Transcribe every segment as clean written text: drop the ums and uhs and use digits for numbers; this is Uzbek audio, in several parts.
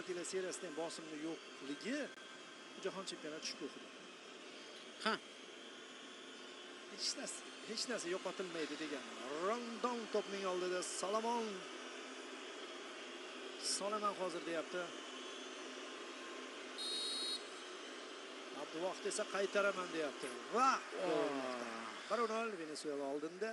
Penaltilar seriyasida ham bosimni yo'qligi jahon chempionati shukuhida. Ha. Hech narsa yo'qotilmaydi degan. Rondon to'pning oldida Salomon. Solaman hozir deyapti. Abduvohid esa qaytaraman deyapti. Va 1-0 Venesuela oldinda.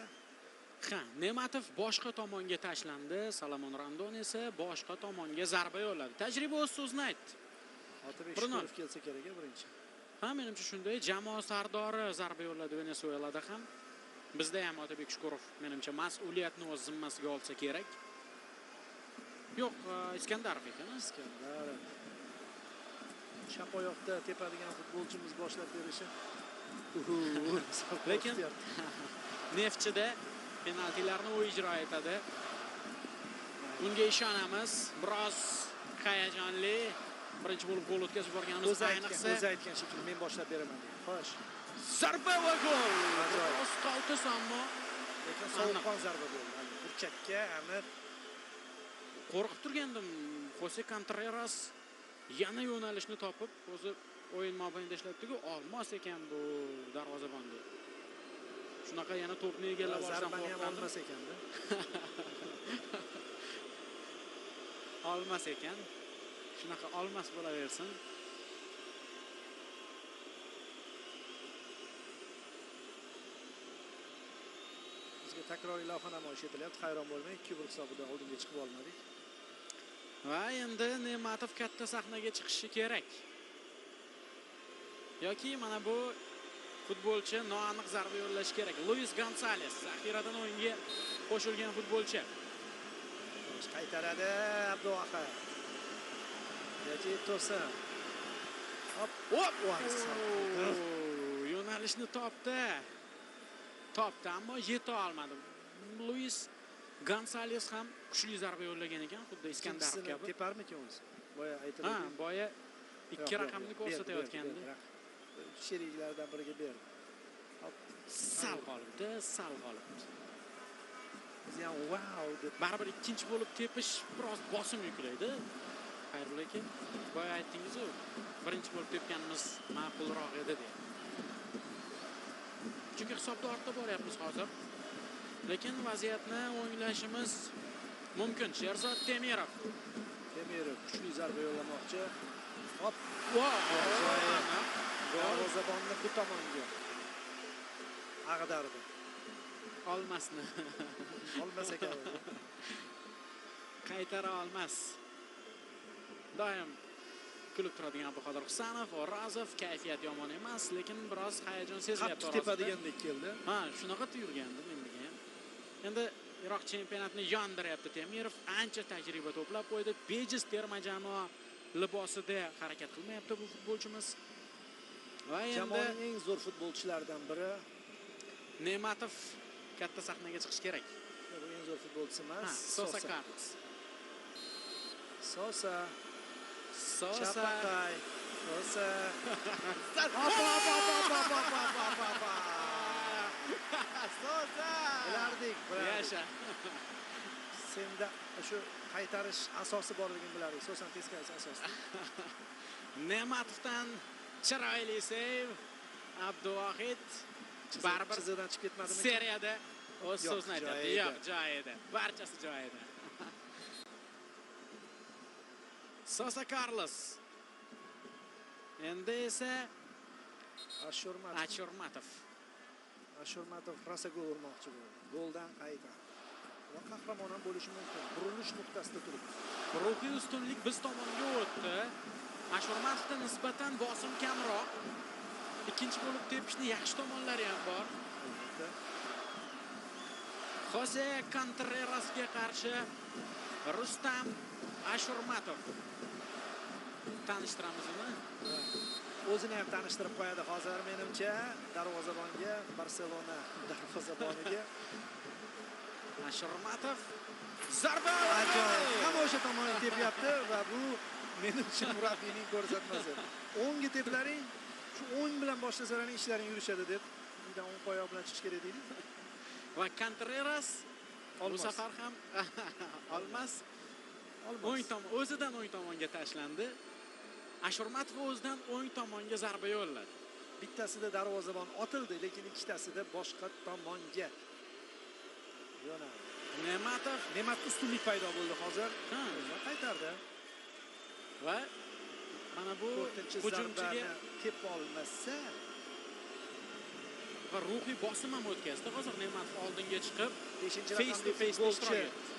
Ha, Ne'matov boshqa tomonga tashlandi, Salomon Rondon esa boshqa tomonga zarba yo'lladi. Tajriba o'z so'zini aytdi. Otabek Shukurov kelsa kerak birinchi. Ha, menimcha shunday. Jamoa sardori zarba yo'lladi Venesuelada ham. Bizda ham Otabek Shukurov menimcha mas'uliyatni o'z zimmasiga olsa kerak. Yo'q, Iskandarov ekan. Iskandarov. Chap oyoqda tepadigan futbolchimiz boshlab berishi. Lekin Neftchida penaltilarni u ijro etadi. Bunga ishonamiz. Biroz hayajonli. Birinchi bo'lib gol o'tkazib yuborganimiz ayniqsa. O'zi aytgan shekilli men boshlab beraman degan. Xo'sh. Zarba va gol. Biroz qaltis ammo lekin sovuqqon zarba bo'ldi. Burchakka aniq. Qo'rqib turgandim. Jose Contreras yana yo'nalishni topib, o'zi o'yin mobaynida ishlabdi-ku, olmas ekan bu darvozabon deb. Shunaqa yana to'pni egallab olishdan qo'rqqandim. Olmas ekanda. Olmas ekan. Shunaqa olmas bo'laversin. Bizga takroriy lavha namoyish etilyapti. Hayron bo'lmang, 2-1 hisobida oldinga chiqib olmadik. Va endi Ne'matov katta sahnaga chiqishi kerak. Yoki mana bu futbolchi noaniq zarba yo'llashi kerak. Luis Gonzales zaxiradan o'yinga qo'shilgan futbolchi. Qaytaradi Abduvohid. Yoki To'sin. Hop, hop, yo'nalishni topdi. Topdi, ammo yeta olmadi. Luis Gonzales ham kuchli zarba yo'llagan ekan, xuddi Iskandarov kabi. Teparmikan o'zi? Boya aytildi. Ha, boya ikki raqamni ko'rsatayotgandi. Sheriklardan biriga berdi. Hop, sal qolibdi, sal qolibdi. Biz ham wow deb baribir ikkinchi bo'lib tepish biroz bosim yuklaydi. Xayrullo aka, boya aytdingiz-ku, birinchi bo'lib tepganimiz ma'qulroq edi deb. Chunki hisobda ortda boryapmiz hozir. Lekin vaziyatni o'nglashimiz mumkin. Sherzod Temirov. Temirov kuchli zarba yo'llamoqchi. Hop, wow! Darvozabonni bu tomonga ag'dardi. Olmasni. Olmas ekan. Qaytara olmas. Doim kulib turadigan Abduqodir Husanov, O'rozov kayfiyat yomon emas, lekin biroz hayajon sezilyapti. Qattiq tepadigandek keldi. Ha, shunaqa tuyulgandi menga ham. Endi Iroq chempionatini yondiryapti Temirov, ancha tajriba to'plab qo'ydi. Bejiz terma jamoa libosida harakat qilmayapti bu futbolchimiz. Va endi jamoaning eng zo'r futbolchilaridan biri Ne'matov katta sahnaga chiqish kerak. Bu eng zo'r futbolchisi emas, Sosa Carlos. Sosa. Sosa. Chapaqay. Sosa. Sosa. Bilardik, bilardik. Yasha. Senda shu qaytarish asosi borligini bilardik. Sosani teskarisi asosi. Ne'matovdan chiroyli seyv. Abduvohid baribir chiziqdan chiqib ketmadimi? Seriyada o'z so'zini aytadi. Yo'q, joyida. Barchasi joyida. Sosa Carlos. Endi esa Ashurmatov. Ashurmatov rosa gol urmoqchi bo'ldi. Goldan qaytadi. Va qahramon ham bo'lishi mumkin. Burilish nuqtasida turibdi. Ruhiy ustunlik biz tomonga o'tdi. Ashurmatovga nisbatan bosim kamroq. Ikkinchi bo'lib tepishni yaxshi tomonlari ham bor. Albatta. Jose Contrerasga qarshi Rustam Ashurmatov. Tanishtiramiz uni. O'zini ham tanishtirib qo'yadi hozir menimcha darvozabonga, Barselona darvozaboniga. Ashurmatov zarba. Ajoyib. Hamma o'sha tomonga tepyapti va bu menimcha murabbiyning ko'rsatmasi. O'ngga teplaring, shu o'ng bilan boshlasalaring ishlaring yurishadi deb. Uydan o'ng oyoq bilan chiqish kerak deydi. Va Contreras bu safar ham olmas. O'ng tomon, o'zidan o'ng tomonga tashlandi. Ashurmatov o'zidan o'ng tomonga zarba yo'lladi. Bittasida darvozabon otildi, lekin ikkitasida boshqa tomonga yo'naldi. Ne'matov, Ne'matov ustunlik paydo bo'ldi hozir. Va qaytardi. Va mana bu hujumchiga tepa olmasa va ruhiy bosim ham o'tkazdi. Hozir Ne'matov oldinga chiqib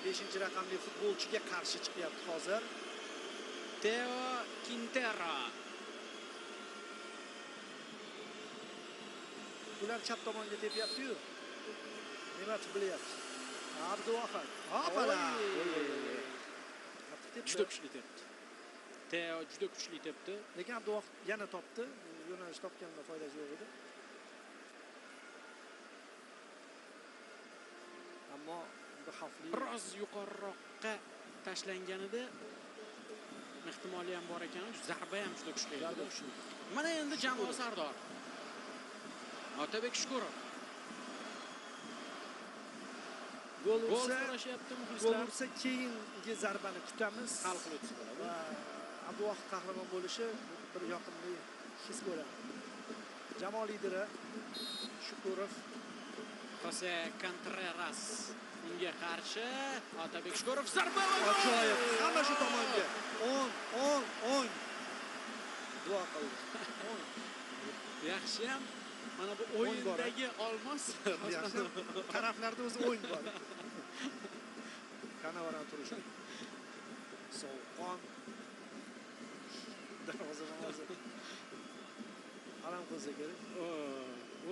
5-raqamli futbolchiga qarshi chiqyapti hozir. Teo Quintero. Ular chap tomonga tepyapti-yu. Ne'matov bilyapti. Abduvohid. Hopala. Juda kuchli tepdi. Teo juda kuchli tepdi. Lekin Abduvohid yana topdi. Yo'nalish topgandan foydasi yo'q edi. Ammo bu xavfli. Biroz yuqoriroqqa tashlanganida ehtimoli ham bor ekan, zarba ham juda kuchli edi. Mana endi jamoa sardor Otabek Shukurov. Gol so'rashyapti muxlislar. Gol ursa keyingi zarbani kutamiz. Hal qiluvchi bo'ladi. Va Abduvohid qahramon bo'lishi bir yoqimli his bo'ladi. Jamoa lideri Shukurov. Jose Contreras unga qarshi Otabek Shukurov zarba va gol! Ajoyib. Hamma shu tomonga. 10 10 10. Duo qildi. 10. Yaxshi ham mana bu o'yindagi olmos yaxshi. Taraflarda o'zi o'yin bor. Kanavaran turishi. Sovuqqon. Darvozabon o'zi alam qilsa kerak.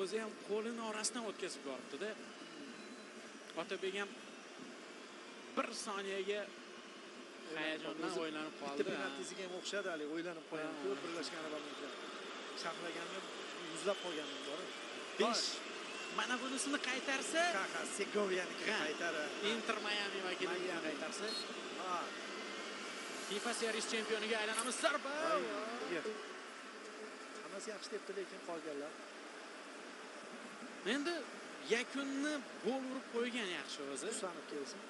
O'zi ham qo'lini orasidan o'tkazib yuboribdi-da. Otabek ham bir soniyaga hayajondan o'ylanib qoldi. Bitta penaltisiga ham o'xshadi, hali o'ylanib qolgan. Ko'p Birlashgan Arab Amirliklari. Sharhlaganini yuzlab qolganim bor. 5. Mana bunisini qaytarsa, ha, Segoviyaniki qaytaradi. Inter Miami vakilini qaytarsa, ha. FIFA Series chempioniga aylanamiz. Zarba. Hammasi yaxshi tepdi, lekin qolganlar. Endi yakunni gol urib qo'ygan yaxshi o'zi. Husanov kelsin.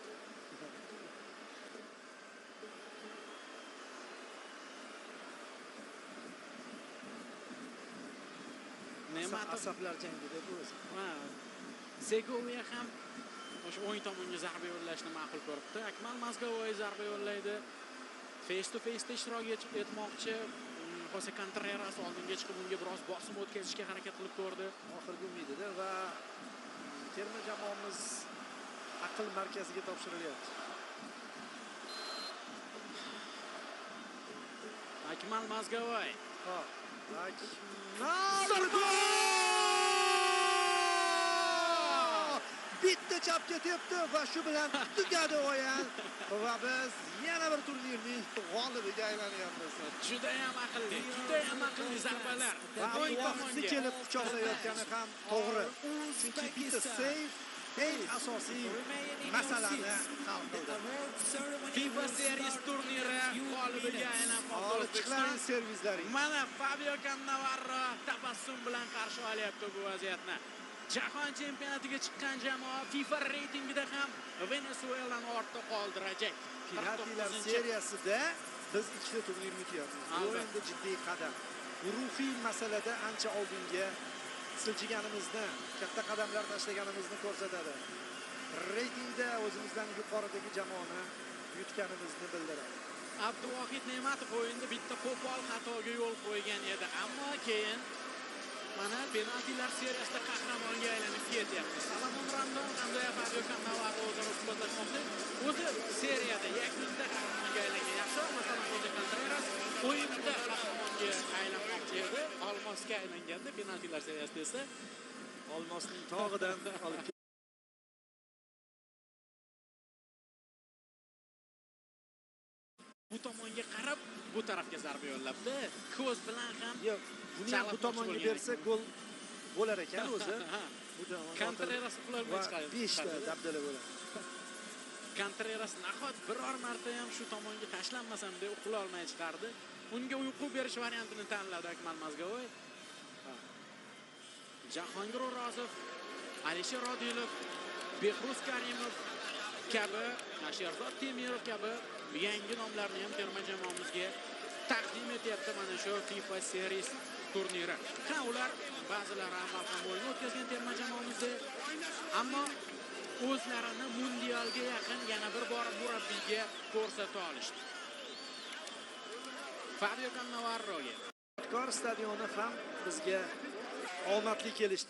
Ne'matov asablar jangida bu o'zi. Ha. Segoviya ham o'sha o'ng tomonga zarba yo'llashni ma'qul ko'ribdi. Akmal Mazgovoy zarba yo'llaydi. Face to face'da ishtirok etmoqchi. Jose Contreras oldinga chiqib unga biroz bosim o'tkazishga harakat qilib ko'rdi. Oxirgi umidida va terma jamoamiz aql markaziga topshirilyapti. Akmal Mazgovoy. Ha. Akmal gol! Bitta chapga tepdi va shu bilan tugadi o'yin va biz yana bir turnirning g'olibiga aylanyapmiz. Juda ham aqlli, juda ham aqlli zarbalar. Va O'ng tomonga kelib quchoqlayotgani ham to'g'ri. Chunki bitta seyf eng asosiy masalani hal qildi. FIFA Series turniri g'olibiga aylanib qoldi. Olib chiqlaring servislaring. Mana Fabio Cannavaro tabassum bilan qarshi olyapti bu vaziyatni. Jahon chempionatiga chiqqan jamoa FIFA reytingida ham Venesuelani ortda qoldirajak. Penaltilar seriyasida biz ikkita turnir yutyapmiz. Bu endi jiddiy qadam. Ruhiy masalada ancha oldinga siljiganimizni, katta qadamlar tashlaganimizni ko'rsatadi. Reytingda o'zimizdan yuqoridagi jamoani yutganimizni bildiradi. Abduvohid Ne'matov o'yinda bitta qo'pol xatoga yo'l qo'ygan edi, ammo keyin mana penaltilar seriyasida qahramonga aylanib ketyapti. Salomon Rondon hamda Fabio Cannavaro o'zaro suhbatlashmoqda. O'zi seriyada yakunda qahramonga aylangan yaxshi, masalan, Jose Contreras o'yinda qahramonga aylanmoqchi edi, olmosga aylanganda penaltilar seriyasida esa olmosning tog'idan olib bu tomonga qarab bu tarafga zarba yo'llabdi. Ko'z bilan ham yo'q, buni ham bu tomonga bersa gol bo'lar ekan o'zi. Bu Contreras uxlolmay chiqadi. 5 ta dabdala bo'ladi. Contreras nahot biror marta ham shu tomonga tashlanmasam deb uxlolmay chiqardi. Unga uyqu berish variantini tanladi Akmal Mazgovoy. Jahongir O'rozov, Alisher Odilov, Behruz Karimov kabi, Sherzod Temirov kabi Yangi nomlarni ham terma jamoamizga taqdim etyapti mana shu FIFA Series turniri. Ha, ular ba'zilari avval ham o'yin o'tkazgan terma jamoamizda, ammo o'zlarini mundialga yaqin yana bir bor murabbiyga ko'rsata olishdi. Fabio Cannavaroga. Bunyodkor stadioni ham bizga omadli kelishdi.